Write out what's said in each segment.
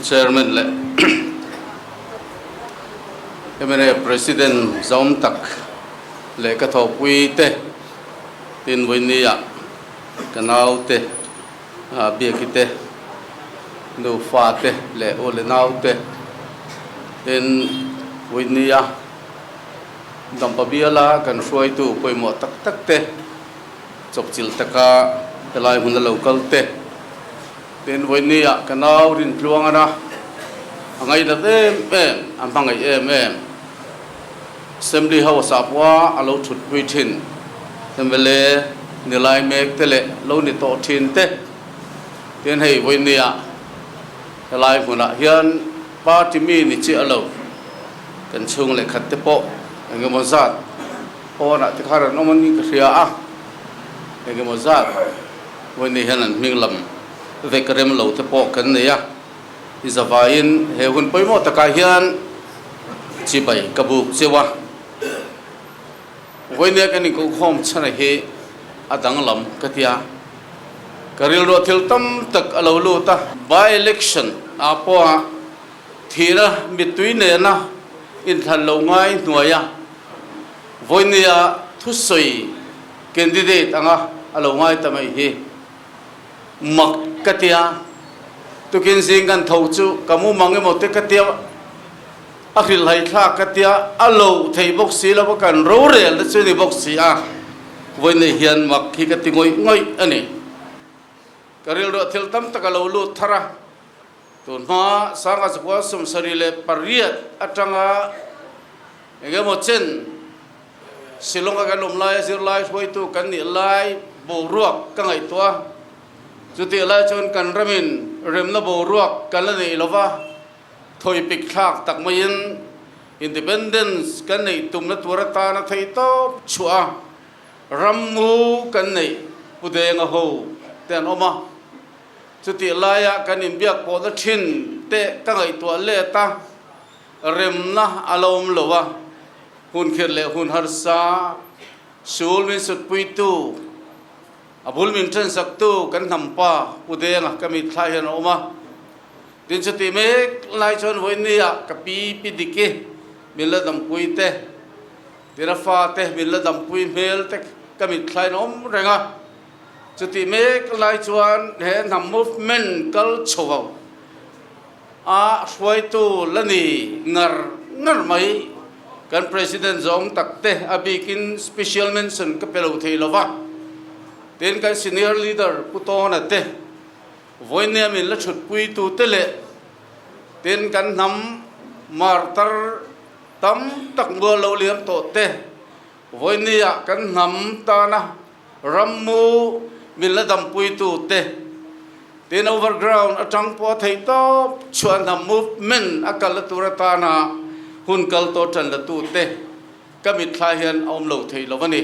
Chairman leh mna President zawm tak leh ka thawhpui te tin vawinia ka nau te Biaki te nufa te leh u leh nau te tin vawinia Dampa biala kan hruaitu pawimawh tak tak te chawpchilh taka helai hmuna lo kal te. Tin, vawinia ka nau Rintluangana a ngainat em em, a hmangaih em em. Assembly House ah pawha a lo thutpui thin mla ni lai mek te leh lo ni tawh thin te. Tin, hei vawinia helai hmunah hian party mi ni chiah lo kan chhung leh khat te pawh engemaw zat pawnah te khan an awm a ni ka hria a, engemaw zat. Vawiin hian an hming lam vek rem lo te pawh kan nei a, i zavaiin he hun pawimawh takah hian chibai ka buk cheu a. Vawiin kan inkohkhawm chhana hi a danglam ka ti a, ka rilruah thil tam tak a lo lut a. By-election ah pawha thihna mittui nena inthlan lo ngai hnuaia vawinia thusawi Candidate anga a lo ngai ta mai hi mak ka tia, tukin zing kan tho chu ka mu mang emaw te ka tia, a hrilhhai thlak ka tia, a lo thei bawk si lo va kan rorel te chu ni bawk si a, vawiin hian mak hi ka ti ngawih ngawih a ni. Ka rilruah thil tam tak a lo lut thar a, tun hma Sangha Zakua 78 atanga engemaw chen Shillong-a kan awm laia zirlai hruaitu kan nih lai boruak ka ngaihtuah a, chutih lai chuan kan ramin remna boruak kan la neih lova, thawipik thlak tak maiin Independence kan neih tumna tur atana theih tawp chhuah a, rammu kan neih Pu Denga ho te an awm a, chutih laia kan inbiak pawhna thin te ka ngaihtuah let a, remna a la awm lo a. Hun khirh leh hun harsa, sul min sutpuitu, a bul min ṭhensaktu kan hnampa Pu Denga ka mitthla hian a awm a. Tin chutih mek lai chuan vawinia ka pi Pi Diki min la dampui te, tina fa te min la dampui hmel te ka mitthla in a awm reng a. Chutih mek lai chuan he hnam movement kal chho a hruaitu la ni ngar ngar mai. Kan President zawng tak te a bikin special mention ka pe lo thei lo va, tin kan senior leader Pu Tawna te, vawinia min la chhutpui tu te leh tin kan hnam martar tam tak mual lo liam tawh te, vawinia kan hnam tana Rammu min la dampuitu te tin overground atang pawh a theih tawp chuan hnam movement a kal la tur atana hun kal tawh tan la tu te ka mitthla hian a awm lo thei lo a ni.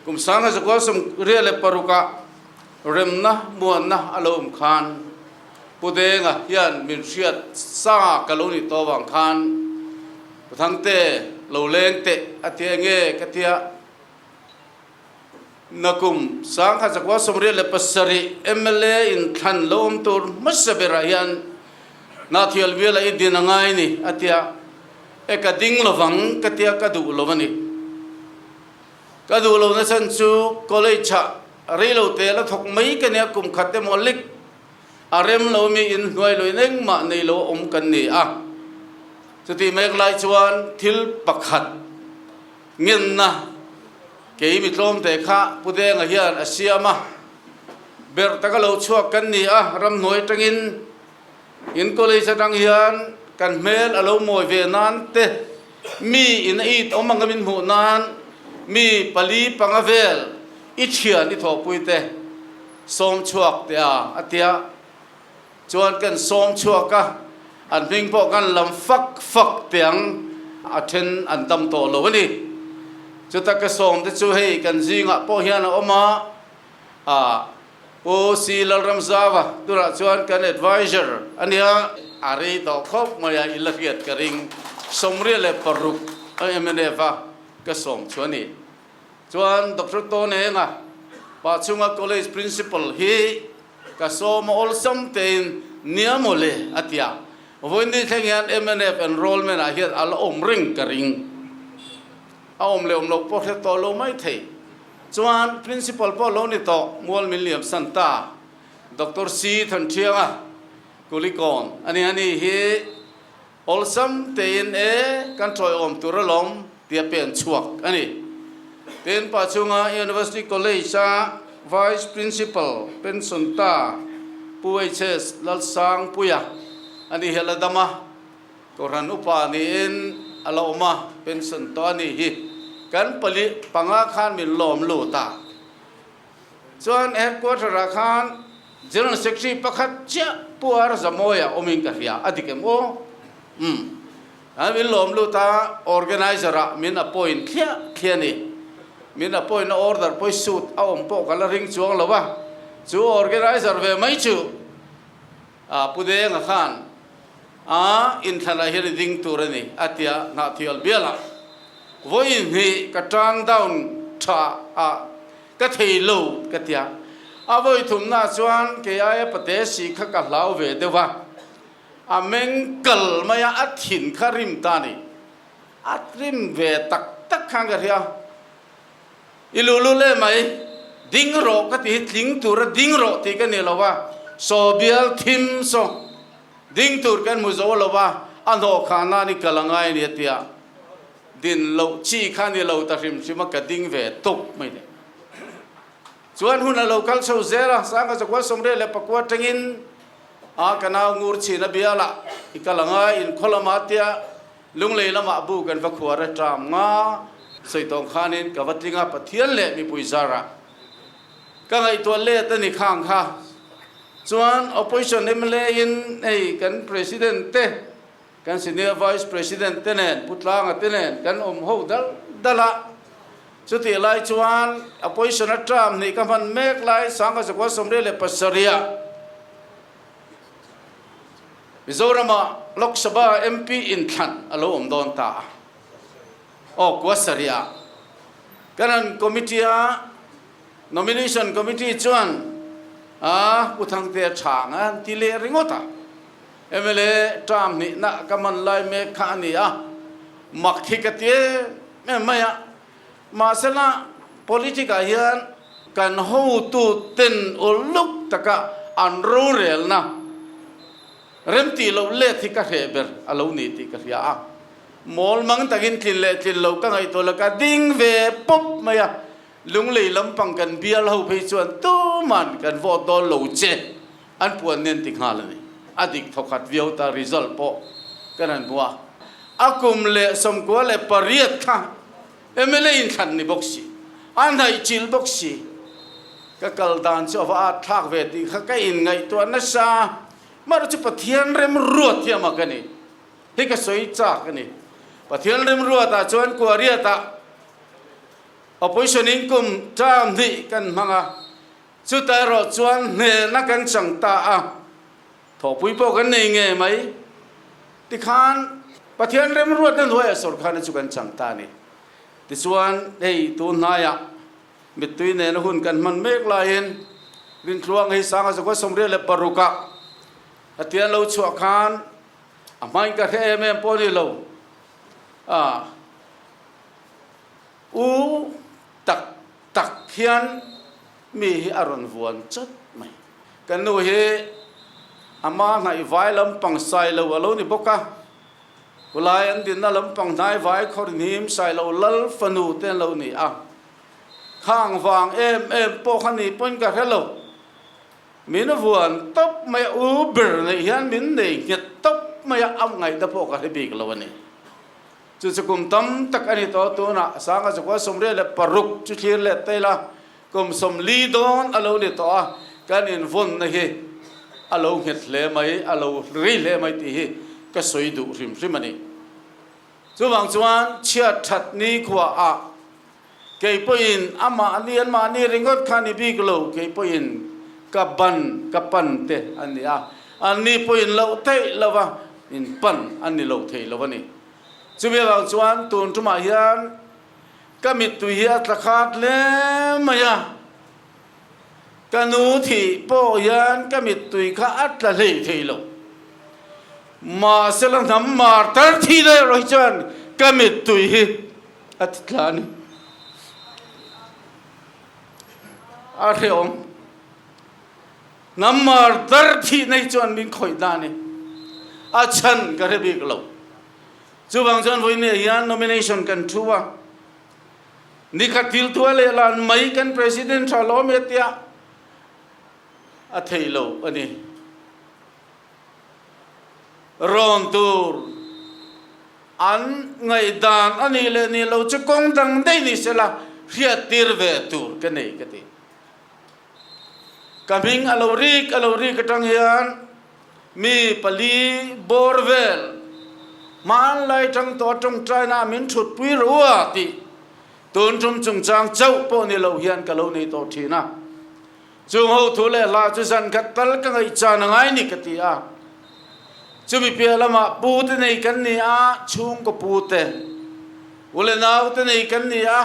Kum 1966 ah remna muanna a lo awm khan Pu Denga hian min hriat sa ka lo nih tawh avang khan Pu Thangte lo leng teh a ti enge ka tia. Nakum 1987 mla inthlan lo awm tur hmasa berah hian Hnathial biala i din a ngai ni a tia, e ka ding lovang ka tia ka duh lo a ni. Ka duh lo nachhan chu college ah reilo te la thawk mai ka nia kum khat emaw lik a rem lo mi in hnuai lo in engmah nei lo awm kan ni a. Chutih mek lai chuan thil pakhat Ngenna kei mi tlawmte kha Pu Denga hian a siam a, berh taka lo chhuak kan ni a, ramhnuai atangin in college atang hian kan hmel a lo mawi ve nan te, mi in a it awm anga min hmuh nan mi pali panga vel i thian i thawhpui te sawm chhuak teh a, a tia. Chuan kan sawm chhuak a, an hming pawh kan lam fak fak teh ang, a then an dam tawh lo a ni. Chuta ka sawm te chu hei kan zingah pawh hian a awm a, ah Pu Si Lalramzava tunah chuan kan advisor a nia, a rei tawh khawp mai a, i la hriat ka ring, 96 mnf a ka sawm chu a ni. Chuan Doctor Tawnenga, Pachhunga College Principal hi ka sawm a awlsam tein Nia maw le, a ti a. Vawiin thleng hian mnf enrollment ah hian a la awm reng ka ring. A awm leh awm loh pawh hre tawh lo mai thei. Chuan Principal pawh lo ni tawh, Mual min liam san ta. Doctor C Thanthianga, Kulikawn a ni. Ani hi awlsam tein e kan tawiawm tur alawm tia pen chhuak a ni. Tin, pa chunga University College-a Vice Principal pension ta Pu HS Lalsangpuia a ni hi a la dam a, Kohhran upa niin a la awm a, pension tawh a ni hi. Kan pali panga khan min lawm lut a. Chuan headquarter-ah khan General Secretary pakhat chiah Pu R Zamawia awmin ka hria, a dik em aw? Umm. An min lawm lut a, organizer-ah min appoint thliah thliah a ni. Min appoint na order pawh hi suit a awm pawh ka la ring chuang lo a, chu organizer ve mai chu a Pu Denga khan a inthlanah hian i ding tur a ni a ti a, Hnahthial bialah vawi hnih ka turn down tha a ka thei lo ka ti a, a vawi thumnaah chuan kei aia pate si kha ka hlau ve deuh a, a meng kal mai a, a thin kha rim ta a ni, a rim ve tak tak khan ka hria. I luh lul em mai, ding rawh ka ti hi tling tura ding rawh tih ka ni lo a, saw bial thim saw ding tur kan hmu zo lo a, a hnawh khah nan i kal a ngai a ni a ti a, din loh chi kha ni lo ta hrim hrim a ka ding ve tawp mai le. Chuan hun a lo kal chho zel a, Sangha Zakua 24 atangin a ka nau ngur chhin a bial a, i kal a ngai inkhaw lamah tia Lunglei lamah bu kan va khuar a ṭam nga sawi tawng khanin ka va tling a, Pathian leh mipui zarah ka ngaihtuah let a ni khang kha. Chuan Opposition mla in hei kan President te, kan Senior Vice President te nen, Pu Tlanga te nen kan awm ho dal dal a. Chutih lai chuan Opposition a ṭam hnih ka hman mek lai 1987 ah, Mizorama Lok Sabha MP inthlan a lo awm dawn ta a, aw kua sarih ah kan han committee a, nomination committee chuan a Pu Thangtea chhang a han ti leh ringawt a, mla term hnihna ka hman lai mek kha a ni a, mak hi ka ti em em mai a, mahsela politic ah hian kan hotu ten uluk taka an rorelna remtih loh let hi ka hreh ber a lo ni tih ka hria a. Mawl mang takin tlin leh tlin loh ka ngaihtuah la ka ding ve pawp mai a, Lunglei lampang kan bial ho phei chuan tuman kan vote dawn lo che an puan nen ti nghal a ni. A dik thawkhat viau ta result pawh kan han hmu a. A kum leh 98 kha mla in thlan ni bawk si, a hnaih chilh bawk si. Ka kal dan chu a va at thlak ve tih kha ka inngaihtuah nasa a, mahse chu Pathian remruat hi a mak a ni. Hei ka sawi chak a ni. Pathian remruatah chuan Kuariatah Opposition in kum term hnih kan hmang a, chutah erawh chuan hnehna kan chang ta a. Thawhpui pawh kan nei nge mai. Tikhan Pathian remruatna hnuaiah sawrkharna chu kan chang ta a ni. Tichuan hei tun hnaiah mittui nena hun kan hman mek laiin Rintluang hei 1986 ah Pathian lo chhuah khan a hmain ka hre em em pawh a ni lo. A u tak tak hian mi hi a rawn vuan chat mai. Ka nu hi a ma hnaih vai lampang sai lo a lo ni bawk a, khulai an dinna lampang hnai vai khawr hnim sai lo lal fanu te an lo ni a, khang vang em em pawh kha ni pawhin ka hre lo. Min vuan tawp mai a, u ber neih hian min nei nghet tawp mai a, a ngaihna pawh ka hre bik lo a ni. Chu chu kum tam tak a ni tawh, tunah 1986 chu thlir let ta ila, Kum 40 dawn a lo ni tawh a, kan invawnna hi a lo nghet hle mai, a lo rei hle mai tih hi ka sawi duh hrim hrim a ni. Chuvang chuan chhiat that ni khuaah kei pawhin amahni anmahni ringawt kha ni bik lo, kei pawhin ka ban ka pan te a ni a, anni pawhin loh theih lo va, in pan an ni lo thei lo a ni. Chumi avang chuan tun tumah hian Ka mittui hi a tla khat hle mai a. Ka nu thih pawh hian ka mittui kha a tla hlei thei lo. Mahsela hnam mar tar thih daih erawh hi chuan ka mittui hi a ti tla a ni. A hrehawm. Hnam mar tar thih nei chuan min khawih ta a ni. A chhan ka hre bik lo. Chuvang chuan vawiin hian nomination kan thu a. Nikhat thil thua leh lan mai kan President tha lawm e tia a thei lo a ni. Rawn tur an ngaihdan a nih leh nih lo chu kawng dang daih ni sela hriat tir ve tur ka nei ka ti. Ka hming a lo rik a lo rik atang hian Mi pali bawr vel hmanlai tang tawh tawngtaina min thutpui ro a tih tun tum chungchang chauh pawh ni lo hian ka lo nei tawh thin a. Chung ho thu leh hla chu zan khat tal ka ngaihchan a ngai ni ka ti a. Chumi piah lamah pu te nei kan ni a, chhungkaw pu te, u leh nau te nei kan ni a,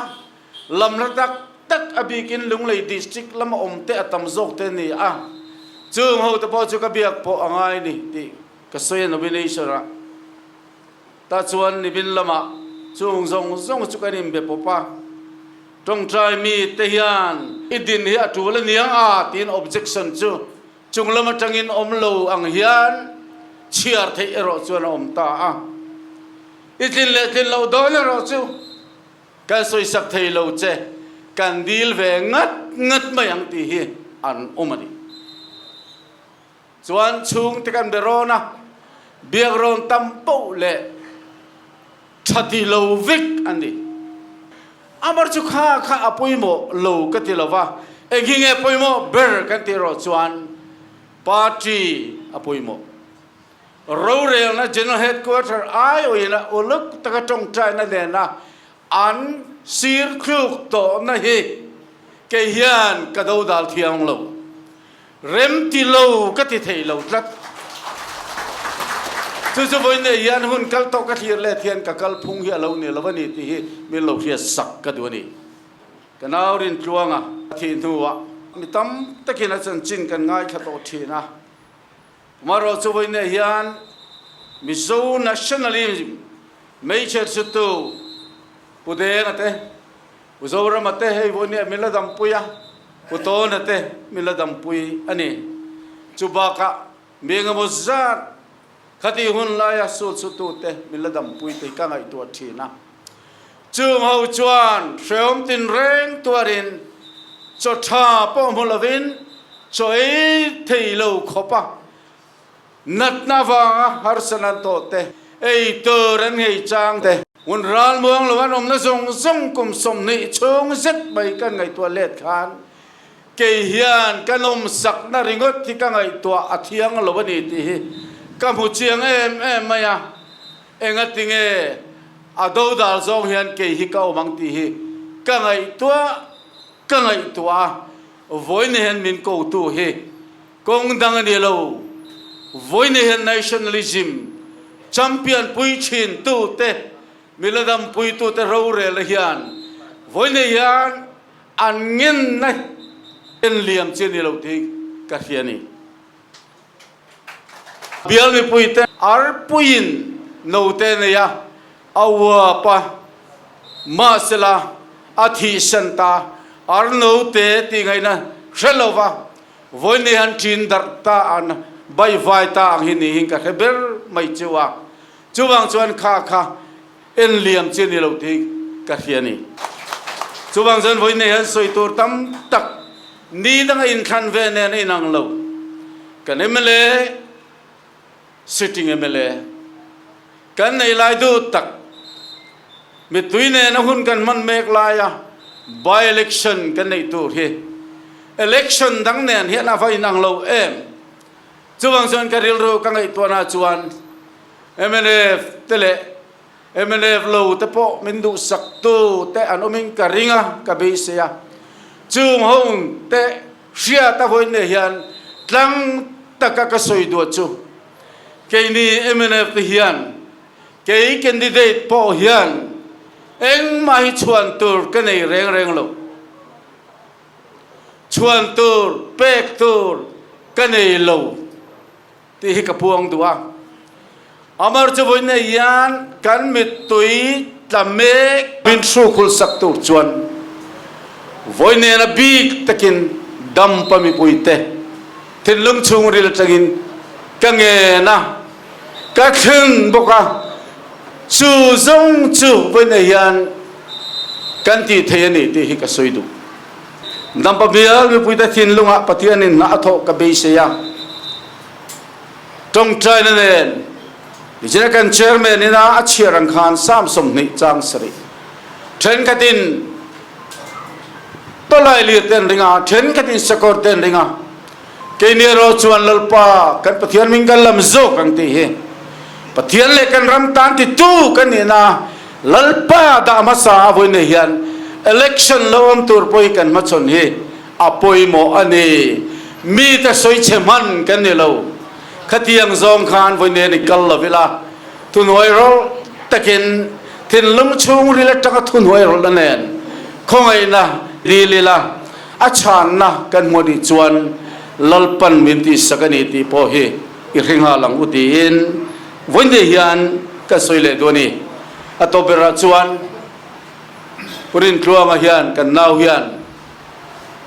Lam hla tak tak a bikin Lunglei District lama awm te a tam zawk te a ni a, chung ho te pawh chu ka biak pawh a ngai ni tih ka sawi a nomination ah. Tah chuan nimin lamah chung zawng zawng chu kan inbe pawp a, tawngtai mi te hian i din hi a tul a niang a tiin objection chu chung lam atangin awm lo ang hian chhiar theih erawh chuan a awm ta a, i tlin leh tlin loh dawn erawh chu. Kan sawisak thei lo che, kan dil ve ngat ngat mai ang tih hi an awm a ni. Chuan chhungte kan be rawn a, biak rawn tam poh leh tha ti lo vek an ni. Amar chu kha kha a pawimawh lo ka ti lo va, eng hi nge pawimawh ber kan tih erawh chuan party a pawimawh. Rorelna General Headquarter aiawina uluk taka tawngtaina nena an sir thluk tawhna hi kei hian ka dodal thiang lo. Rem ti lo ka ti thei lo tlat. Chu chu vawiin nei hian hun kal tawh ka thlir let hian ka kalphung hi a lo ni lo a ni tih hi min lo hriat sak ka duh a ni. Ka nau Rintluanga thih hnuah mi tam takin a chanchin kan ngaithla tawh thin a. Marawh chu vawiinah hian Mizo Nationalism Major chutu Pu Denga te, Pu Zorama te hei vawiinah min la dampui a, Pu Tawna te min la dampui a ni. Chu bakah mi engemaw zat khatih hun laia sul chutu te min la dampui te hi ka ngaihtuah thin a. Chung ho chuan hrehawm tinreng tuarin chaw tha pawh hmu lovin chaw ei thei lo khawpa natna avanga harsatna an tawh te, ei tur an ngei chang te, hun ralmuang lo an awmna zawng zawng kum 20 chhung zet mai kan ngaihtuah let khan kei hian ka nawmsakna ringawt hi ka ngaihtuah a thiang lo a ni tih hi ka hmu chiang em em mai a. Engatinge a dodal zawng hian kei hi ka awm ang tih hi ka ngaihtuah ka ngaihtuah a, vawiin hian min kotu hi kawng dang a ni lo, vawiin hian nationalism champion pui thin tute, mila dampui tute rorel hian vawiin hian an ngenna en liam chi a ni lo tih ka hria a ni. Bial mipuite arpuiin note nei a, a uap a, mahsela a thihsan ta, ar note tih ngaihna hre lo va, vawiin han ṭin darh ta an baihvai ta ang hi niin ka hre ber mai chu a. Chuvang chuan kha kha en liam chi a ni lo tih ka hria a ni. Chuvang chuan vawiin nei hian sawi tur tam tak ni danga inthlan ve nen a inang lo. Kan mla, sitting mla, kan nei lai duh tak, mittui nena hun kan hman mek laia by-election kan neih tur hi election dang nen hian a va inang lo em? Chuvang chuan ka rilru ka ngaihtuahna chuan mnf te leh mnf lo te pawh min duhsak tu te an awmin ka ring a, ka beisei a. Chung ho te hriat a vawiin nei hian tlang taka ka sawi duah chu keini mnf te hian kei candidate pawh hian engmah hi chhuan tur ka nei reng reng lo. Chhuan tur, pek tur ka nei lo tih hi ka puang duh a. Amar chu vawiin nei hian kan mittui tla mek. Min hrukhul sak tur chuan vawiin nena bik takin dampa mipuite thinlung chhungril atangin ka ngen a, ka thleng bawk a. Chu zawng chu vawiin nei hian kan tih thei a ni tih hi ka sawi duh. Dampa bial mipuite thinlungah Pathianin hna a thawh ka beisei a. Tawngtaina nen nichina kan Chairman ina a chhiar ang khan Psalm 20 chang sarih thenkhatin tawlailir te an ring a, thenkhatin sakawr te an ring a, keini erawh chuan Lalpa kan Pathian hming kan lam zawk ang tih hi Pathian leh kan ram tan titu kan nihna Lalpa dah hmasa a vawiin nei hian election lo awm tur pawh hi kan hmachhawn hi A pawimawh a ni. Mite sawichhe hman kan ni lo. Khatiang zawng khan vawi nen i kal lo ila, thuhnuai rawlh takin thinlung chhungril atanga thuhnuai rawlhna nen khawngaihna dil ila, a chhanna kan hmuh anih chuan Lalpan min tihsak a ni tih pawh hi i hre nghal ang u tiin vawi ni hian ka sawi leh duh a ni. A tawp berah chuan Pu Rintluanga hian kan nau hian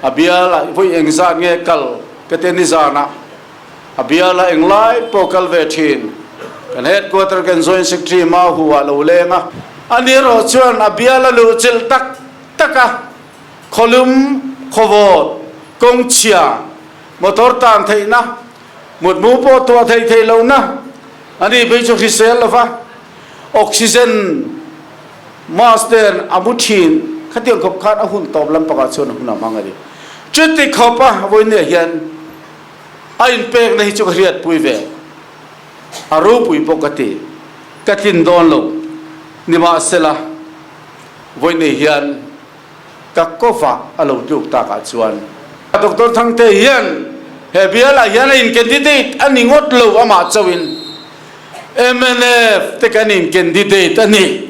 A biala vawi engzat nge kal ka ti nizanah a biala englai pawh kal ve thin. Kan headquarter kan joint secretary Mau Hu ah lo leng a. Ani erawh chuan a biala luh chilh tak tak a, khawlum, khawvawt, kawngchhia, motor tan theihna, mutmu pawh tuah theih theih lohna, ani phei chu hrisel lova oxygen, Mass ten a mu thin, khatiang khawp khan a hun tawp lampangah chuan a hun a hmang a ni. Chuti khawpa vawinia hian a inpekna hi chu ka hriatpui ve, a ropui pawh ka ti, ka tlin dawn lo. Nimahsela, vawinia hian ka kawva a lo tluk takah chuan Doctor Thangte hian he bialah hian a in candidate a ni ngawt lo amah chauhin mnf te kan in candidate a ni.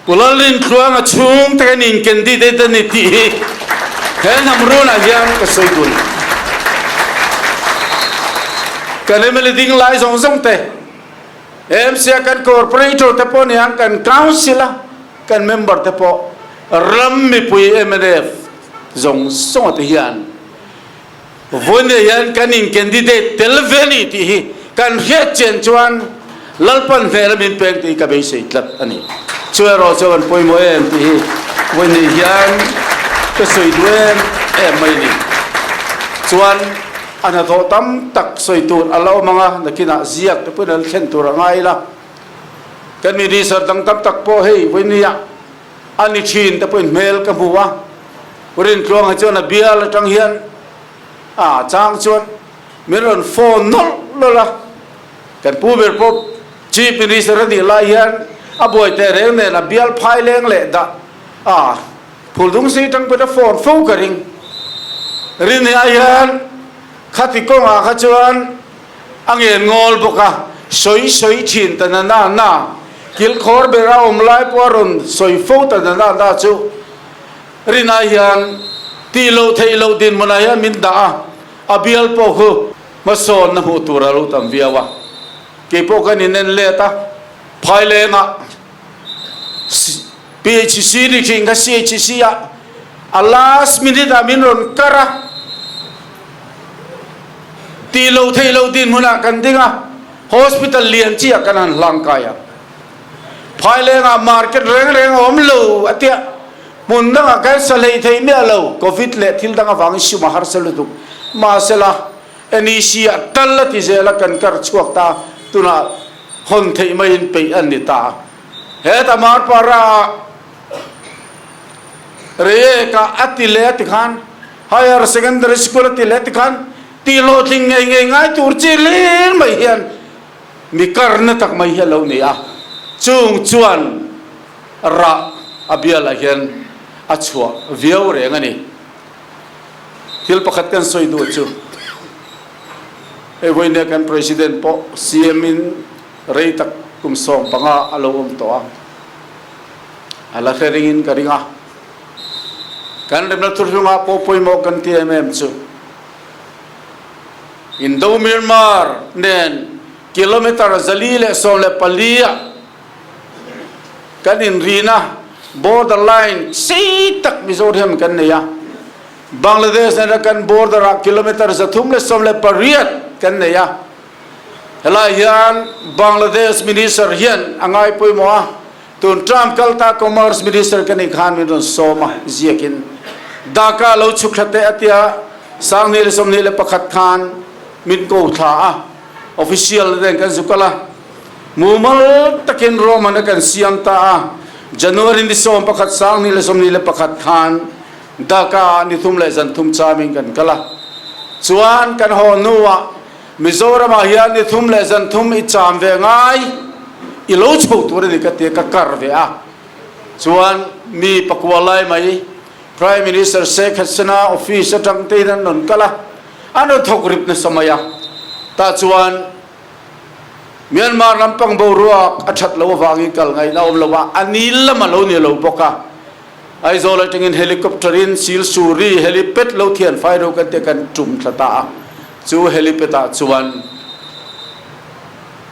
Pu Lalrintluanga chhung te kan in candidate a ni tih hi he hnam runah hian ka sawi dun. Kan mla ding lai zawng zawng te MC a kan corporator te pawh niang kan council a kan member te pawh ram mipui mnf zawng zawng te hian vawiin hian kan in candidate tel ve a ni tih hi kan hriat chian chuan Lalpan hmel a min peng tih hi ka beisei tlat a ni. Chu erawh chu an pawimawh em tih hi vawiin hian ka sawi duh em em mai a ni. Chuan A hnathawh tam tak sawi tur a la awm ang a, nakinah ziak te pawhin a la thlen tur a ngai ila. Kan minister dang tam tak pawh hei vawinia a ni thin te pawhin hmel ka hmu a, Rintluanga chuan a bial atang hian a chang chuan min rawn phone nawlh nawlh a, kan pu ber pawh Chief Minister a nih lai hian a buai teh reng nen a bial phai leng leh dah a. Phuldung si tang pawhin a phone fo ka ring. Rinhia hian khati kawngah kha chuan a ngen ngawl bawk a, sawi sawi thin ta na na na, kilkhawr ber a awm lai pawh a rawn sawi fo ta na na na chu Rinah hian tih loh theih loh dinhmunah hian min dah a, a bial pawh khu hmasawnna hmuh tur a lo tam viau a, keipawh kan inen let a, Phailengah PHC ni thin kha CHC ah a last minute ah min rawn kar a, tih loh theih loh dinhmun ah kan ding a, hospital lian chi ah kan han hlang kai a, Phaileng ah market reng reng a awm lo a tia, hmun dang ah kan sa hlei thei miah lo, covid leh thil dang avangin sum a harsa lutuk, mahsela NEC ah tal a ti zel a kan kar chhuak ta, tunah hawn theih maiin peih an ni ta. Heta Marpara ah Reiek ah a ti leh a ti khan Higher Secondary School a ti leh a ti khan tih hlawhtling ngei ngei ngai tur chi hlir mai hian mi karna tak mai hi a lo ni a, chung chuan rah a bialah hian a chhuah viau reng a ni. Thil pakhat kan sawi duh chu hei vawinia kan President pawh CM in Rei tak kum 15 a lo awm tawh a. A la hre ringin ka ring a. Kan remna thurhlungah pawh pawimawh kan ti em em chu. Indo-Myanmar nen kilometre 414 ah kan inrina border line sei tak Mizoram kan nei a. Bangladesh nena kan border ah kilometre 318 kan nei a. Helai hian Bangladesh Minister hian a ngai pawimawh a, tun term kalta Commerce Minister ka nih khan min rawn sawm a, ziakin Dhaka lo chhuk thla teh a tia 2021 khan min ko thla a, official te kan zu kal a, mumal takin ruahman a kan siam ta a, January ni 11 2021 khan Dhaka ah ni thum leh zan thum chamin kan kal a, chuan kan haw hnuah Mizoram ah hian ni thum leh zan thum i cham ve ngai i lo chho tur a ni ka tia ka kar ve a, chuan mi pakua lai mai Prime Minister Sheikh Hasina office atang te in an rawn kal a, an rawn thawk rip nasa mai a, tah chuan Myanmar lampang boruak a that lo avangin kal ngaihna a awm lo a, a ni lam a lo ni lo bawk a. Aizawl atangin helicopter in Silsuri helipad lo thian fai ro kan tia kan tum thla ta a, chu helipad ah chuan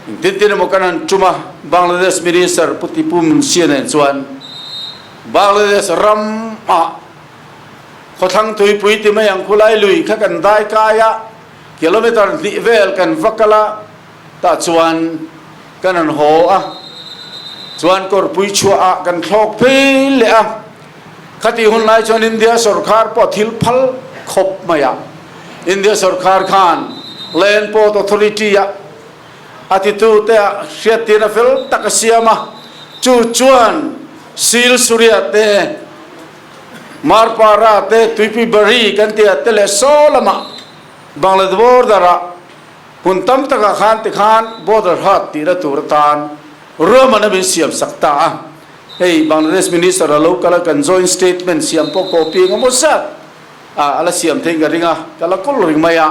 engtin tin emaw kan han tum a, Bangladesh Minister Pu Tipu Munshi nen chuan Bangladesh ram ah khawthlang tuipui ti mai ang khulai lui kha kan dai kai a, kilometer hnih vel kan va kal a, tah chuan kan han haw a, chuan kawrpui chhuah ah kan thlawk phei leh a, khati hun lai chuan India sawrkhar pawh thil phal khawp mai a, India sawrkhar khan Land Port Authority ah a titu te ah hriattirna fel tak a siam a, chu chuan Sil Surya te, Marpara te, Tuipui Bari kan tih ah te leh saw lamah Bangladesh border ah Hmun tam takah khan tikhan border hat tihna tur atan ruahmanna min siam sak ta a. Hei Bangladesh Minister a lo kal a, kan joint statement siam pawh copy eng emaw zat a la siam theiin ka ring a, ka la kawl ring mai a.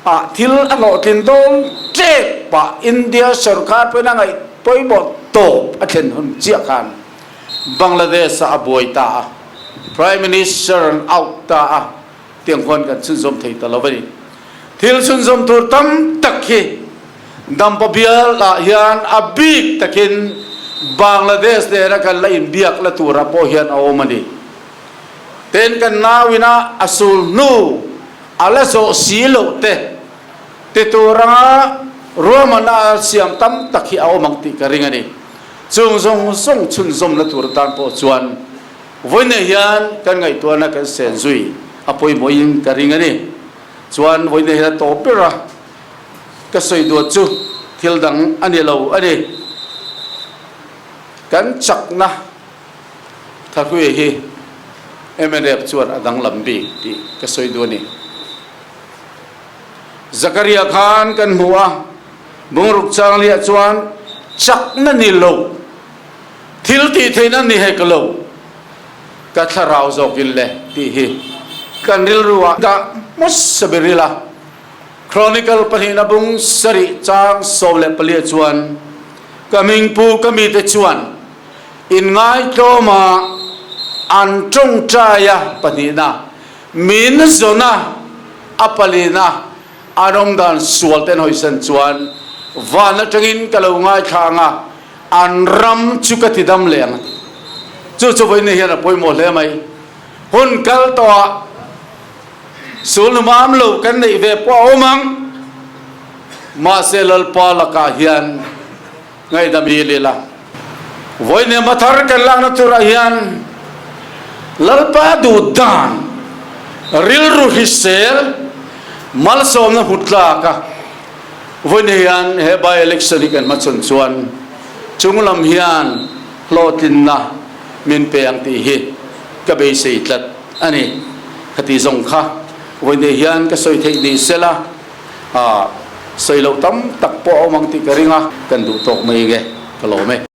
Ah thil a hlawhtlin dawn tep pah India sorkar pawhin a ngaih pawimawh tawp a thlen hun chiah khan Bangladesh ah a buai ta a, Prime Minister an out ta a. Tiang huan kan chhunzawm thei ta lo a ni. Thil chhunzawm tur tam tak hi Dampa bial ah hian a bik takin Bangladesh nena kan la inbiak la turah pawh hian a awm a ni. Ten kan nauina a sul hnu a la zawh si loh te ti tur anga ruahmanna a siam tam tak hi a awm ang tih ka ring a ni. Chung zawng zawng chhunzawmna tur atan pawh chuan Vawiinah hian kan ngaihtuahna kan sen zui a pawimawhin ka ring a ni. Chuan vawiinah hian a tawp ber a, ka sawi duat chu thil dang a ni lo a ni. Kan chakna thahrui hi mnf chuan a danglam bik tih ka sawi duh a ni. Zakaria khan kan hmu a, bungruk changliah chuan chakna ni lo. Thil tih theihna ni hek lo, ka thlarau zawkin le tih hi kan rilru ah dah hmasa ber ila. Chronicle pahnihna bung sarih chang 14 ah chuan ka hmingpu ka mite chuan inngaihtlawma an tawngtai a pahnihna min zawna a palina an awmdan sual ten hawisan chuan van atangin ka lo ngaithla ang a, An ram chu ka ti dam leh ang a ti. Chu chu vawiin hian a pawimawh hle mai. Hun kal tawhah sulhnumam lo kan neih ve pawh a awm ang. Mahse Lalpa lakah hian ngaihdam hi leh la. Vawiin hma thar kan lakna turah hian Lalpa duh dan rilru hrisel malsawmna hmu tlak a. Vawiin hian he by election hi kan hmachhawn chuan chunglam hian hlawhtlinna min pe ang tih hi ka beisei tlat a ni. Khati zawng kha vawiin hian ka sawi theih ni sela sawi loh tam tak pawh a awm ang tih ka ring a, kan duh tawk mai nge ka lawm e.